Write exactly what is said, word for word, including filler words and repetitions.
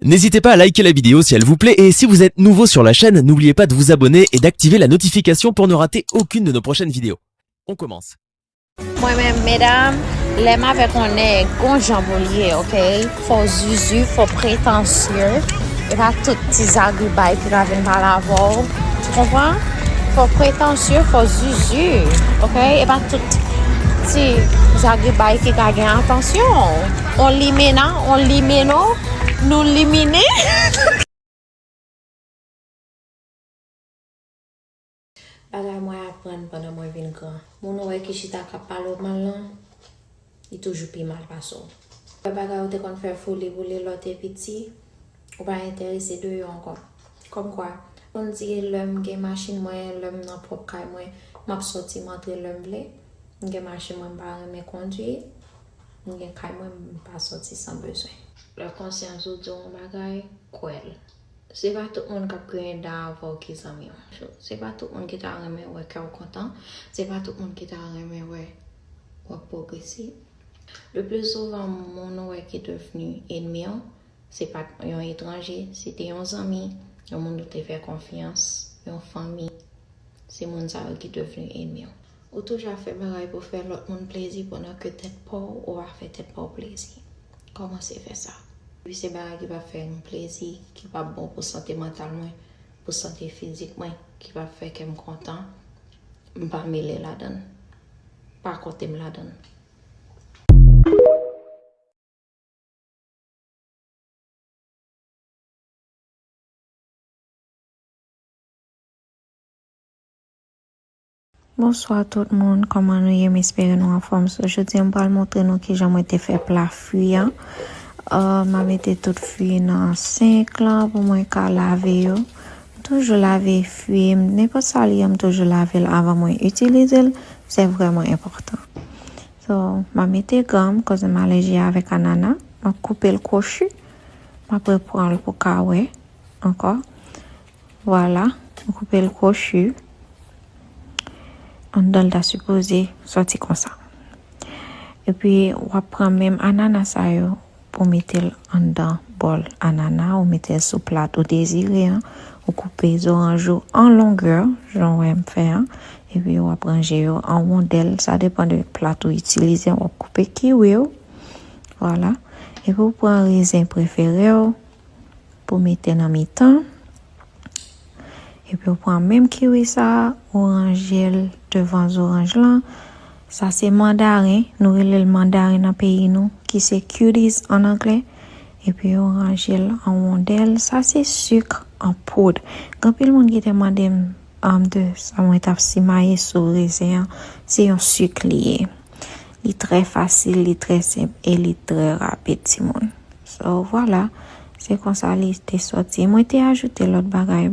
N'hésitez pas à liker la vidéo si elle vous plaît et si vous êtes nouveau sur la chaîne, n'oubliez pas de vous abonner et d'activer la notification pour ne rater aucune de nos prochaines vidéos. On commence. Mwen menm, medam, lè m avèk yon nèg, gon jan pou l ye, oke? Fò w zuzu, fò w pretansye. E pa tout ti zagribay ki ka vin pale avè w. Ou konprann? Fò w pretansye, fò w zuzu, oke? E pa tout ti zagribay ki ka gen atansyon. On limena, on limeno, nou limine. Bagay mwen aprann pandan mwen vin gran. Moun ou wè ki chita k ap pale w mal lan, li toujou pi mal pase w. Wè bagay ou te konn fè fouli pou li lè w te piti, ou pa enterese de yo ankò. Kòmkwa, konn di lè m gen machin mwen, lè m nan pwòp kay mwen, m ap sòti, m antre lè m vle. M gen machin mwen, m pa renmen kondwi. M gen kay mwen, m pa sòti san bezwen. Lè konsyans ou di w yon bagay, kwè l. Se pa tout moun k ap griyen dan avè w ki zanmi w. Se pa tout moun ki ta renmen wè kè w kontan. Se pa tout moun ki ta renmen wè w ap pwogrese. Le pli souvan, moun ou wè ki devni enmi w, se pa t yon etranje, se te yon zanmi, yon moun ou te fè konfyans, yon fanmi. Se moun sa yo ki devni enmi w. Ou toujou ap fè bagay pou fè lòt moun plezi pandan ke tèt pa w, ou pa fè tèt pa w plezi. Kòmanse fè sa. Epi se bagay ki p ap fè m plezi, ki p ap bon pou sante mantal mwen, pou sante fizik mwen, ki p ap fè kè m kontan, m pa mele ladan l. Pa konte m ladan l. Bonswa tout moun, kòman nou ye? M espere nou anfòm. So, jodi a m pral montre nou kijan mwen te fè pla fwi an. Uh, m a mete tout fwi nan senk lan pou mwen ka lave yo. M toujou lave fwi m, nenpòt sa li ye, m toujou lave l avan mwen itilize l. Se vrèman enpòtan. So, m a mete gan m, koz m ale je avèk anana. M a koupe l kwochi. M ap repran l pou ka wè ankò. Vwala, m koupe l kwochi. Anndan l ta sipoze sòti konsa. Epi, w ap pran menm anana sa yo pou mete l anndan bòl anana, ou mete l sou plat ou dezire an, ou koupe zoranj ou an longè, jan w wè m fè an, epi w ap ranje yo an wondèl, sa depann de plat ou itilize, w ap koupe kiwi w, vwala, epi w pran rezen prefere w pou mete nan mitan. Epi w pran menm kiwi sa a, ou ranje l devan zoranj lan. Sa se mandaren, nou rele l mandaren nan peyi nou, ki se cuties an anglè. Epi ou ranje l an wondèl. Sa se sik an poud. Gen anpil moun ki te mande m, um, de sa mwen t ap simaye sou rezen an. Se yon sik li ye. Li trè fasil, li trè senp e li trè rapid, timoun. So, vwala, se konsa li te sòti. Mwen te ajoute lòt bagay,